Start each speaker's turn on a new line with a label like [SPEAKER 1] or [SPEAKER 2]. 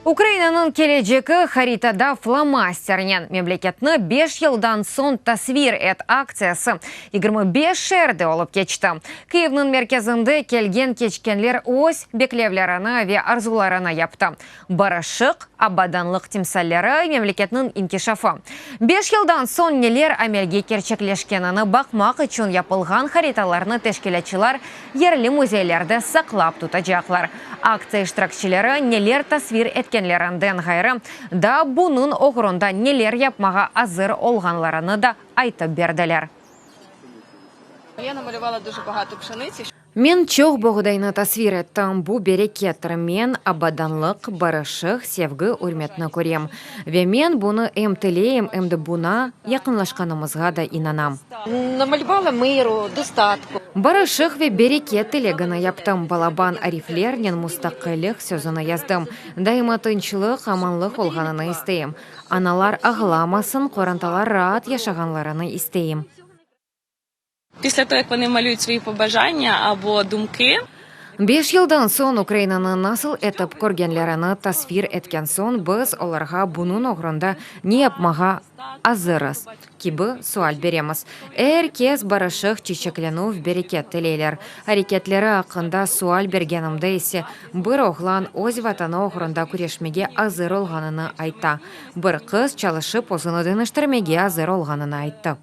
[SPEAKER 1] Ukrainanıñ kelecegi haritada flomasternen Memleketni beş yıldan soñ tasvir et aktsiyası 25 şeerde olıp keçti. Kyivniñ merkezinde kelgen-keçkenler öz beklevlerini ve arzularını yaptı. Barışıq, abadanlıq timsalleri, memleketniñ inkişafı. Beş yıldan soñ neler amelge kerçekleşkenini baqmaq içün yapılğan haritalarnı teşkilâtçılar yerli müzeylerde saqlap tutacaqlar. Aktsiya iştirakçileri neler tasvir etkenlerinden ğayrı, daa bunıñ oğrunda neler yapmağa azır olğanlarını da aytıp berdiler. Men çoq boğdaynı tasvir ettim, bu berekettir, men abadanlıq, barışıq, sevgi, ürmetni körem. Ve men bunı em tileyim, em de buña yaqınlaşqanımızğa da inanam. Barışıq ve bereket tilegini yaptım, balaban ariflernen mustaqillik sözüni yazdım. Daima tınçlıq, amanlıq olğanını isteyim. Analar ağlamasın, qorantalar raat yaşağanlarını isteyim.
[SPEAKER 2] Pislâ toho, yak voni malüyut svoyi pobajanya abo dumki.
[SPEAKER 1] Beş yıldan soñ Ukrainanı nasıl etip körgenlerini tasvir etken soñ biz olarğa bunıñ oğrunda ne yapmağa azırız kibi sual beremiz. Er kes barışıq, çiçeklenüv, bereket tileyler. Areketleri aqqında sual bergenimde ise bir oğlan öz Vatanı oğrunda küreşmege azır olğanını ayta, bir qız çalışıp özüni deñiştirmege azır olğanını ayttı.